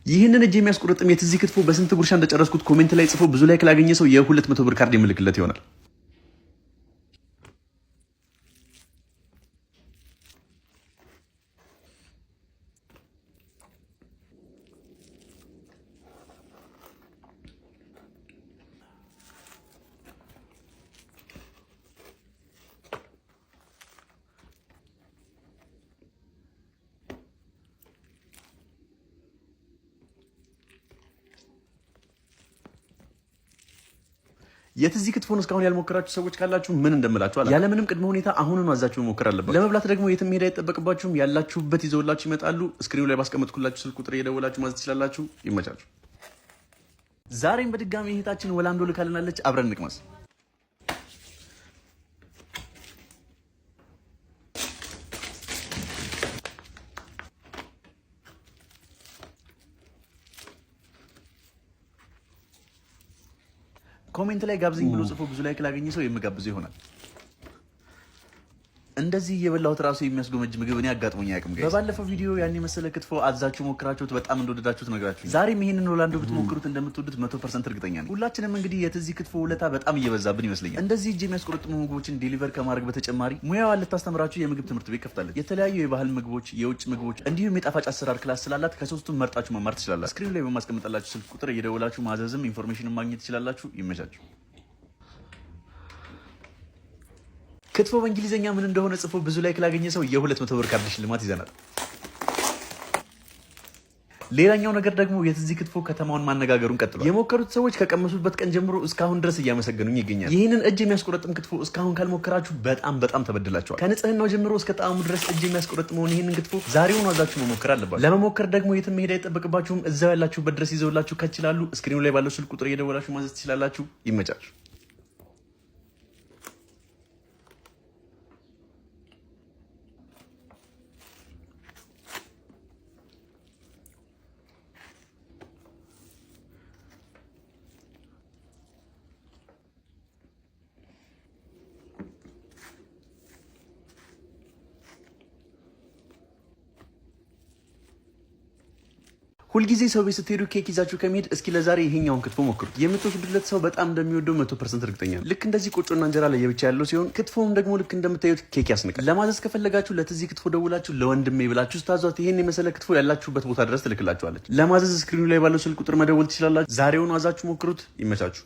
ይህንን እጅ የሚያስቆረጥም የትዚ ክትፎ በስንት ጉርሻ እንደጨረስኩት comment ላይ ጽፎ ብዙ like ላገኘ ሰው የ200 ብር ካርድ የምልክለት ይሆናል። የትዚ ክትፎን እስካሁን ያልሞከራችሁ ሰዎች ካላችሁ ምን እንደምላችሁ አላ ያለምንም ቅድመ ሁኔታ አሁኑን አዛችሁ መሞከር አለባችሁ። ለመብላት ደግሞ የትም መሄድ አይጠበቅባችሁም። ያላችሁበት ይዘውላችሁ ይመጣሉ። Screen ኑ ላይ ባስቀመጥኩላችሁ ስልክ ቁጥር እየደወላችሁ ማዘዝ ትችላላችሁ። ይመቻችሁ። ዛሬም በድጋሚ እህታችን ወላንዶ ልካልናለች። አብረን እንቅመስ። Comment ላይ ጋብዝኝ ብሎ ጽፎ ብዙ like ላገኘ ሰው የምጋብዘው ይሆናል። እንደዚህ እየበላሁት ራሱ የሚያስጎመጅ ምግብ እኔ አጋጥሞኝ አያውቅም። Guys፣ በባለፈው ቪዲዮ ያን የመሰለ ክትፎ አዛችሁ ሞክራችሁት በጣም እንደወደዳችሁት ነግራችሁ፣ ዛሬም ይህንን ሮላንዶ ብትሞክሩት እንደምትወዱት 100% እርግጠኛ ነኝ። ሁላችንም እንግዲህ የትዚ ክትፎ ውለታ በጣም እየበዛብን ይመስለኛል። እንደዚህ እጅ የሚያስቆረጥሙ ምግቦችን deliver ከማድረግ በተጨማሪ ሙያዋን ልታስተምራችሁ የምግብ ትምህርት ቤት ከፍታለች። የተለያዩ የባህል ምግቦች፣ የውጭ ምግቦች እንዲሁም የጣፋጭ አሰራር class ስላላት ከሶስቱም መርጣችሁ መማር ትችላላችሁ። Screen ኑ ላይ በማስቀመጥላችሁ ስልክ ቁጥር እየደወላችሁ ማዘዝም information ማግኘት ትችላላችሁ። ይመቻችሁ። ክትፎ በእንግሊዝኛ ምን እንደሆነ ጽፎ ብዙ like ላገኘ ሰው የ200 ብር ካርድ ሽልማት ይዘናል። ሌላኛው ነገር ደግሞ የትዚ ክትፎ ከተማውን ማነጋገሩን ቀጥሏል። የሞከሩት ሰዎች ከቀመሱበት ቀን ጀምሮ እስካሁን ድረስ እያመሰገኑኝ ይገኛል። ይህንን እጅ የሚያስቆረጥም ክትፎ እስካሁን ካልሞከራችሁ በጣም በጣም ተበድላችኋል። ከንጽህናው ጀምሮ እስከ ጣዕሙ ድረስ እጅ የሚያስቆረጥመውን ይህንን ክትፎ ዛሬውን አዛችሁ መሞከር አለባችሁ። ለመሞከር ደግሞ የትም መሄድ አይጠበቅባችሁም። እዛው ያላችሁበት ድረስ ይዘውላችሁ ከችላሉ። Screen ኑ ላይ ባለው ስልክ ቁጥር እየደወላችሁ ማዘዝ ትችላላችሁ። ይመቻችሁ። ሁልጊዜ ሰው ቤት ስትሄዱ ኬክ ይዛችሁ ከመሄድ እስኪ ለዛሬ ይሄኛውን ክትፎ ሞክሩት። የምትወስዱለት ሰው በጣም እንደሚወደው 100% እርግጠኛ ነው። ልክ እንደዚህ ቆጮና እንጀራ ለየብቻ ያለው ሲሆን ክትፎም ደግሞ ልክ እንደምታዩት ኬክ ያስንቃል። ለማዘዝ ከፈለጋችሁ ለትዚ ክትፎ ደውላችሁ ለወንድሜ ብላችሁ ስታዟት ይሄን የመሰለ ክትፎ ያላችሁበት ቦታ ድረስ ትልክላችኋለች። ለማዘዝ screen ኑ ላይ ባለው ስልክ ቁጥር መደወል ትችላላችሁ። ዛሬውኑ አዛችሁ ሞክሩት። ይመቻችሁ።